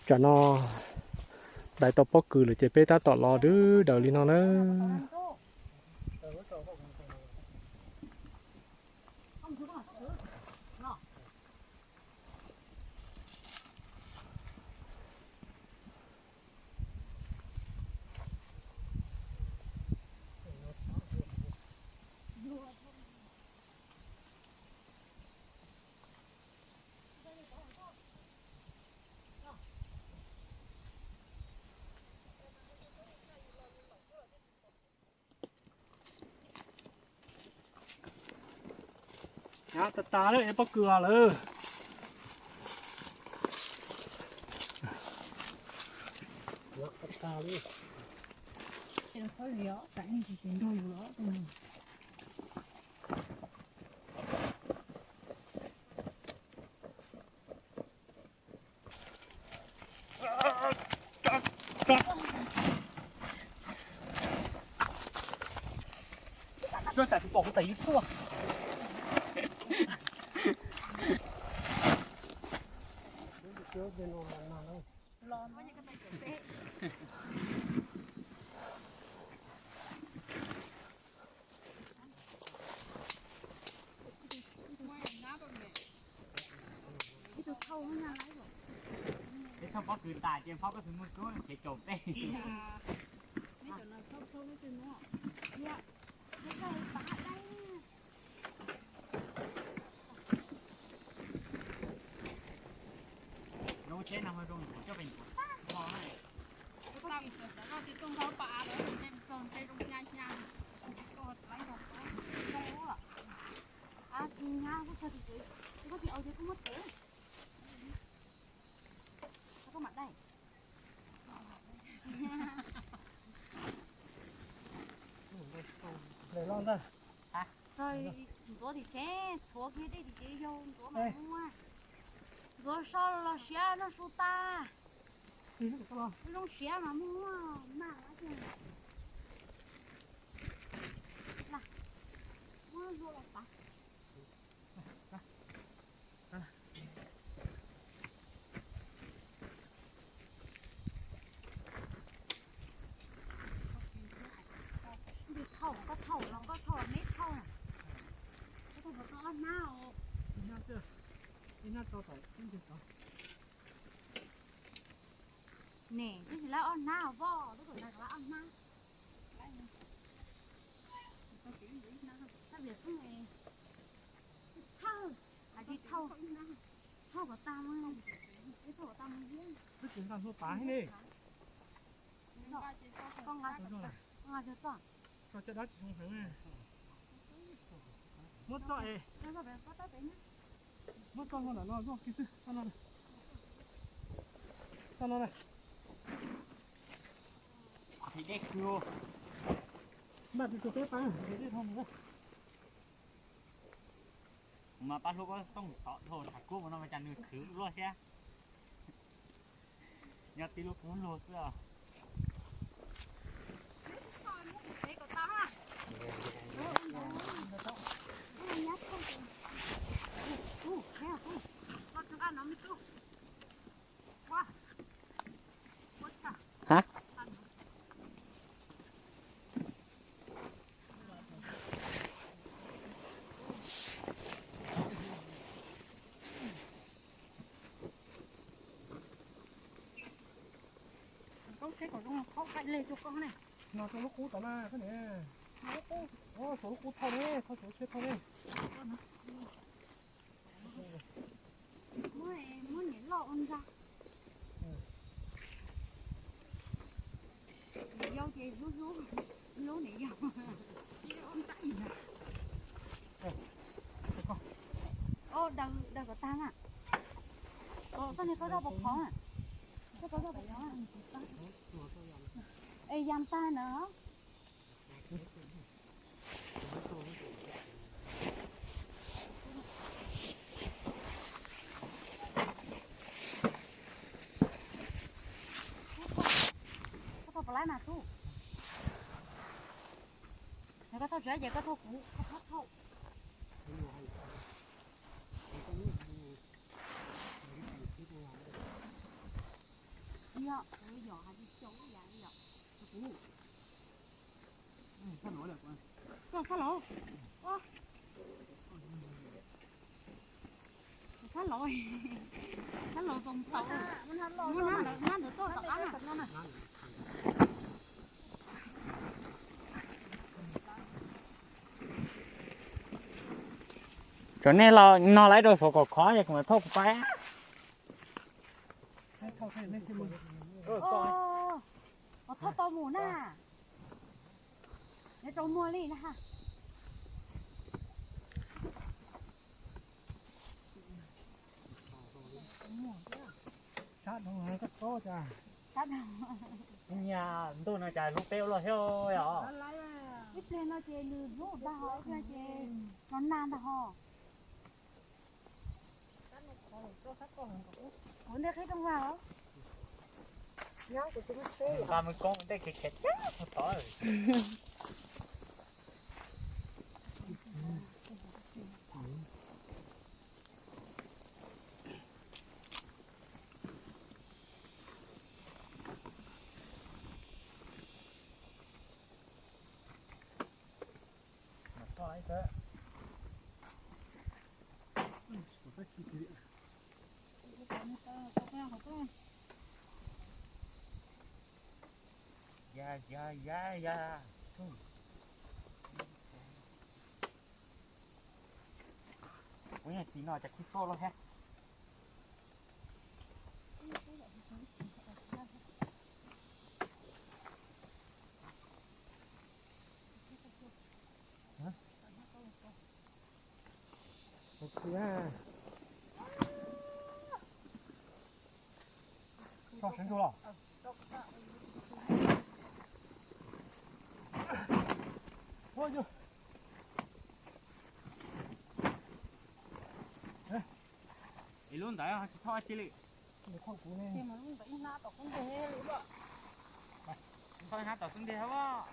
Tsam no dai tau pob kws lawm ces peb tab tom los dwb daws li no na. Tag tag lawm, pob kws lawm. Peb thauj pob kws tas ces Fab koj tus muaj tsuab kev caum peb. Zoo tsheb no zoo nkaus coj pes nkaus tag nrho na. Ntxuav tim tsev, txhuav kiag dej tim tsev yau ntxuav mas muaj. Ntxuav so los siav noj su tas. Zoo siav mas muaj maj. Muab zuaj los pav. Thauj, koj thauj los koj thauj los neb thauj na. Koj thauj puas tau ob hnab os? Ib hnab tso tom ib ncig tod. Ne, twb tsis laib ob hnab os, voj lub tuam ntawd laib ob hnab. Thauj, thauj kom tag, thauj kom tag mus, thauj kom tag mus. Twb tsis nqa hlua pav thiab ne. Koj nqa, koj nqa tso txoj. Tso caj dab tsis zoo heev. Muab txoj es. Muab txoj hlua ntawm no zuaj kiag xwb, txoj no na. Txoj no na. Dej kwv. Npaj tus tus peb pab dej dhau mus. Kuv mas pab hlub koj xoo tod dhau tham kuab mus no mas cas nws khwv luaj thiab. Nyob tib lub kub lug xwb os. Ha? Koj tsheb kom zoo, khaub qaij leg rau koj ne. No rau lub qub tom na, koj niam. Lub qub. Xuas lub qub thauj ne, thauj xuas lub tsheb thauj ne. Muab, muab niam loj ua ntxa. Niam yau ces hlub hlub, hlub niam yau. Daws, daws kom tag na. Txoj niag koj zoj puas khov na? Koj zoj puas khov na? Es yam tag na. Koj tau puas laib mas tub? Yog koj thauj tsis laib ces koj thauj kuv, koj thauj thauj. Koj thauj, koj thauj, koj thauj. Cov nej los no lawv rau saum kom khov es kuv mam thauj kuv pais. Thauj tau mus na. Nyob rau muag li na. Sab dhau, sab dhau. Nyias ntuj no cas hlub peb ua luaj thiab os. Ib pliag no ces nws hlub ntag hos, ib pliag ces no nag ntag hos. Kuv ntej qhib rooj vag os. Nqa me koob ntej khiav khiav cab tod. Ya ya ya ya. Ua yog tsis no cas khib tuaj loj thiab. Tso sawv ntsug los. Ib lub ntawd tsis thauj dab tsi li. Thauj hnab tom xub ntiag hab.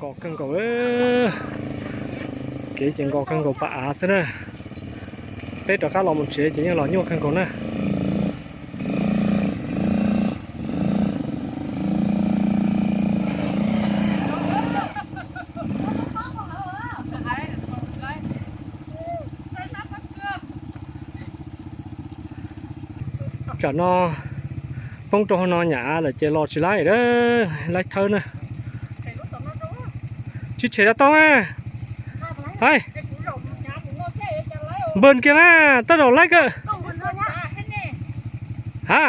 Nkos kawg nkaus, kev ces nkos kawg nkaus pam av xwb na. Peb rov qab los mus tsev ces yeej los nyuaj kawg nkaus na. Tsam no poob rau hauv no nyam lawm ces los tsis laib, laib thawb na. Tsis tshem rau tau na. Hais, npawg kiag mas tab zaum laib kawg. Ha,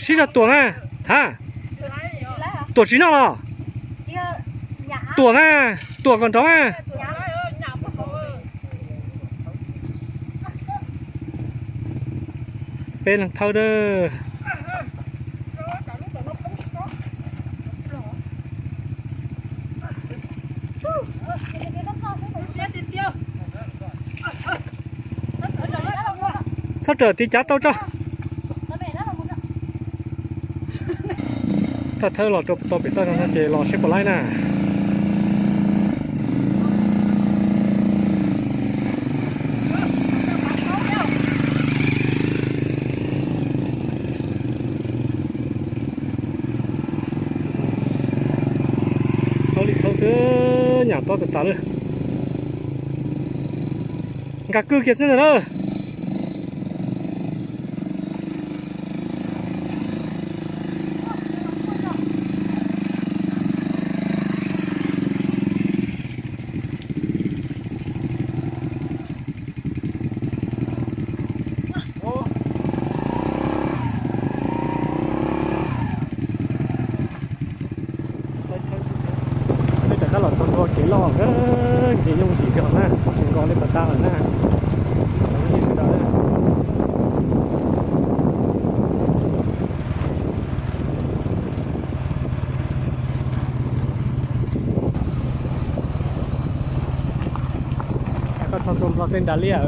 sib zog tuam mas. Ha, tuam tsis noj los? Tuam mas, tuam kom nrov mas. Peb leeg thawb dab. Txhob raws tiv cav tau tso. Thawj thawb los rau tau pem toj no ces los seb puas laib na. Thawb li thawb xwb. Tob tas tas lawm. Nkag kwj kiag xwb ntag na. Peb rov qab los txog ntua kev loj, kev yooj yim zog na, tsis nkaus li puag ta lawm na. Cov phooj ywg sawv daws na, koj txog ntua Nplog tej nrad li lawm.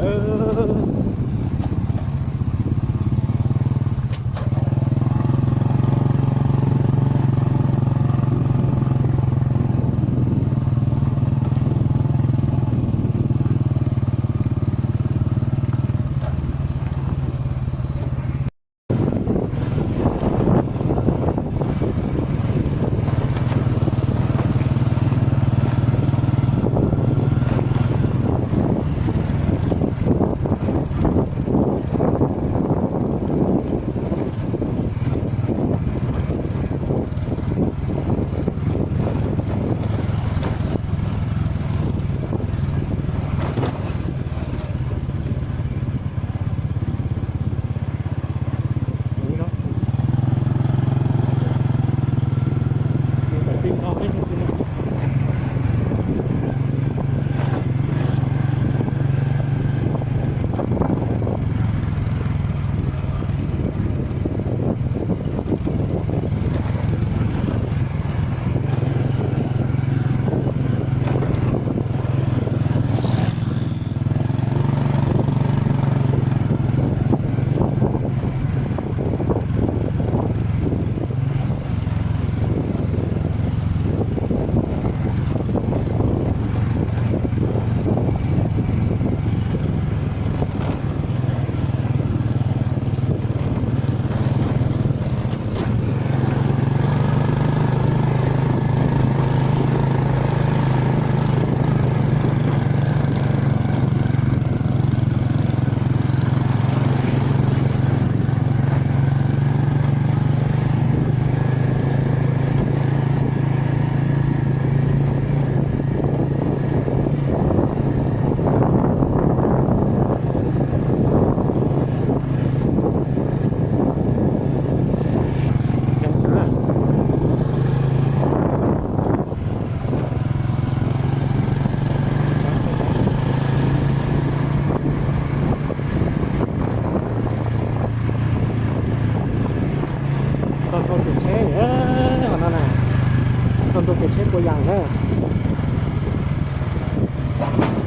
Txog ntua kev tsheb, qhov no na, txog ntua kev tsheb Puas Yas na.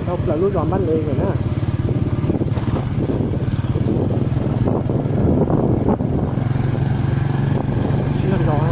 Dhau plaws lub zos Npab Lev lawm na. Siab zog.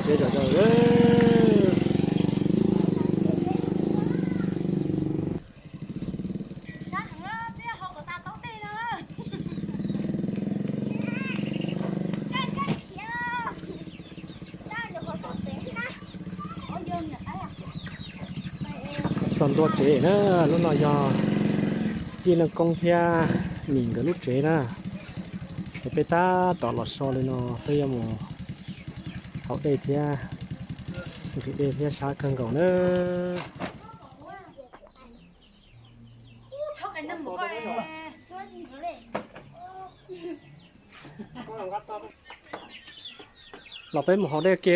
Tsev zom zaws. Txog ntua tsev na, lub no yog Yij Neej Koob thiab Mim nkawd lub tsev na. Es peb tab tom los so li no, peb yuav mus haus dej thiab, nqhis dej thiab sab kawg nkaus na. Los peb mus haus dej ke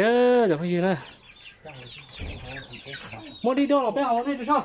cov phooj ywg na. Muab dib do los peb haus dej tso.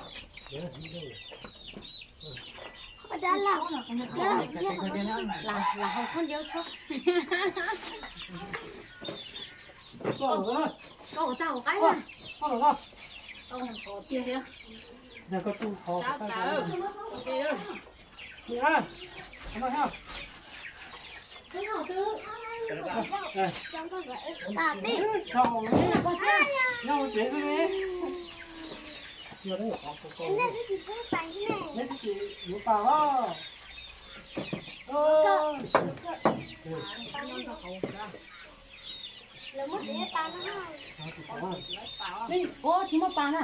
Tsis muaj pas na.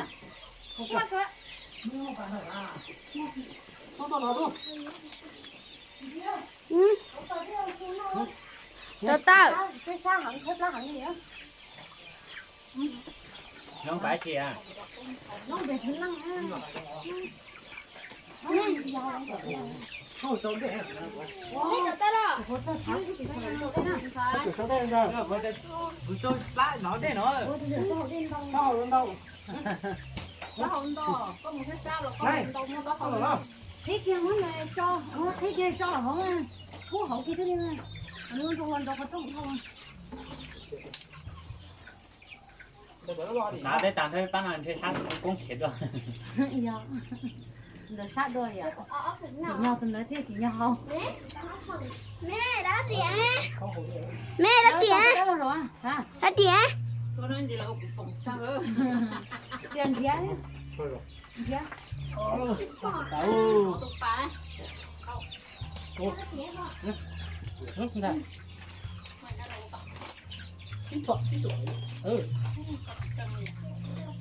Tau tau. Qhib kiag muab tso, qhib kiag tso hauv, pub hauv kiag thiab li. Nrog qhov rooj dhau. Xav teb tas nthwv pab no ntshe sab koob khiav dua. Yog, ntawd sab dua yom. Tsim nyog tus ntawd thiaj tsim nyog hau. Me, dab tias, me, dab tias, dab tias, tias nrhiav, nrhiav.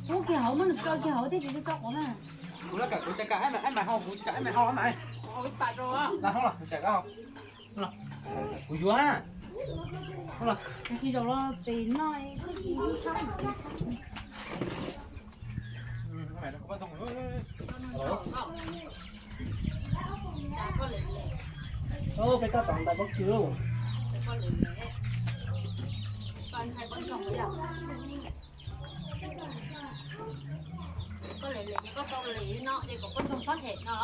Pub kiag hauv, muab nws kaw kiag hauv thiab tsis tso quav na. Kuv yuav. Tsis zaum los pem no. Peb tab tom ntais pob kws lauj. Koj lem lem ces koj rau lem no ces kom poj ntxoog txhob hem no.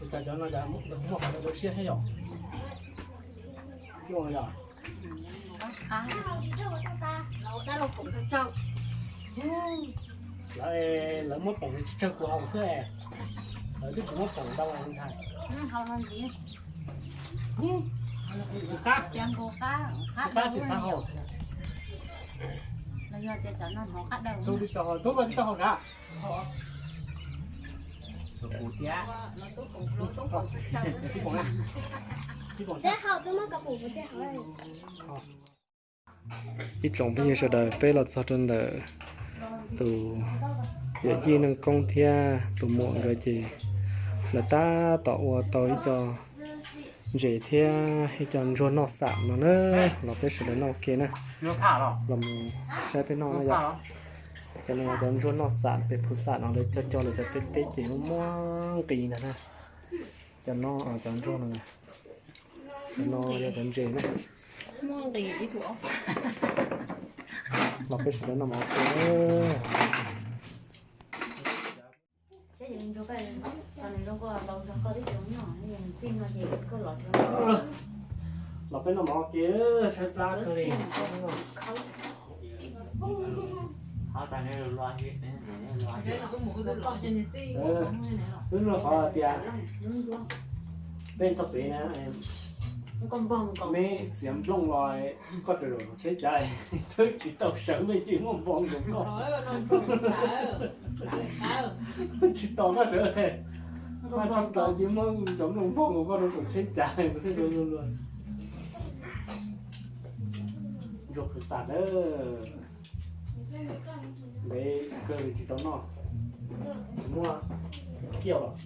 Ua cas cov no cas muaj qhov ntawd siab thiab yom? Yog. Lawv, lawv muab poom tsawg tsawg kuv haus xwb es. Lawv twb tsis muab poom ntau ntxhais. Tsis qab, tsis qab tsis xav haus. Tub tsis tau haus kab. Ib tsoom phooj ywg sawv daws, peb los txog rau ntawm tus yawm yij Neej Koob thiab tus muam nkawd ces lawv tab tom ua tau ib co ntses thiab ib co ntsuag noj xam no na, los peb sawv daws noj ua ke na. Los mus saib peb noj na yom. Cov no yog cov ntsuag noj xam pem phuv xam no, lawv cog cog lawv cov teb teb ces muaj muaj nqis ntag na. Cov no, cov ntsuag no, cov no yog cov ntses na. Los peb sawv daws noj mov ua ke. Los peb noj mov ua ke, tshaib plab kawg li. Twb luag qhov tias peb txog tsev na, meb txiav nplooj los koj tseem zaum tsheb cav, twb tsis tau sawv mej cia muaj npoo rau koj. Tsis tos koj sawv, koj tsis tau cia muab cov nplooj npog rau koj rau saum tsheb cav, kuv thiaj tau luag. Ntsuag kws xam na. Ntev kawg tsis tau noj, tsis muaj kiaj los.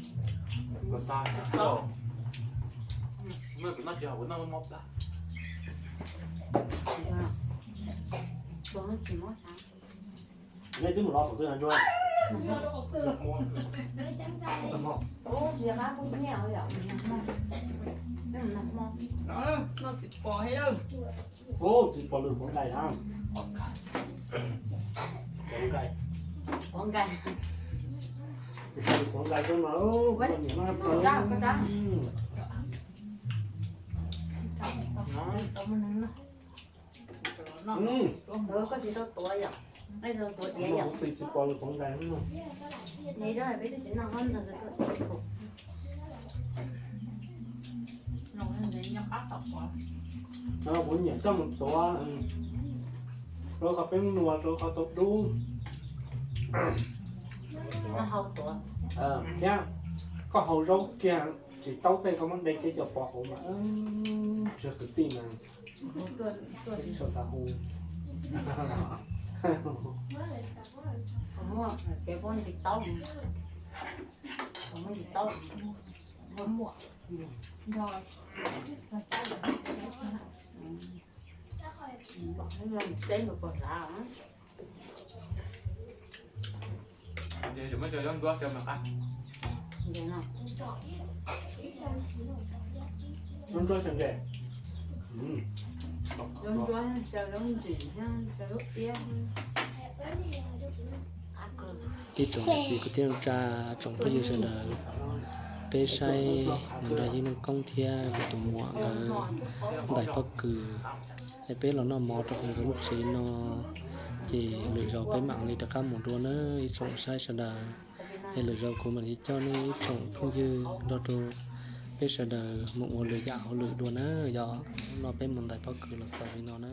Nej twb mus los thaum twg no Ntsuag? Ub, tsis pom lwm qhuav nqaij na. Qhuav nqaij, qhuav nqaij, qhuav nqaij rau mas, koj niam mas. Koj tsis tau tuav yom? Tsis pom lwm qhuav nqaij. Kuv nyiam coj mus tuav rau qhov peb nua rau qhov tau dub. Thiab koj hau zaub kiag tsis taub tej koj muab de kiag cov pov hauv mas, tsis kwv tij mas. Tsis tshua xav hu. Muaj kev poob tsis taub, muaj tsis taub, muaj muaj. Teb mus pog lav. Ib tsoom niam txiv kwv tij neej tsa, tsoom phooj ywg sawv daws, peb saib nrog Yeej Leej Koob thiab kuv tus muam nkawd ntais pob kws, es peb los noj mov rau hauv nkawd lub tsev no, ces lwm zaus peb mam li rov qab mus dua na ib tsoom saib sawv daws. Es lwm zaus kuv mam li coj nej ib tsoom phooj ywg nrog rau peb sawv daws mus ua lwm yam hauj lwm dua na. Yog no peb mus ntais pob kws los xaus li no na.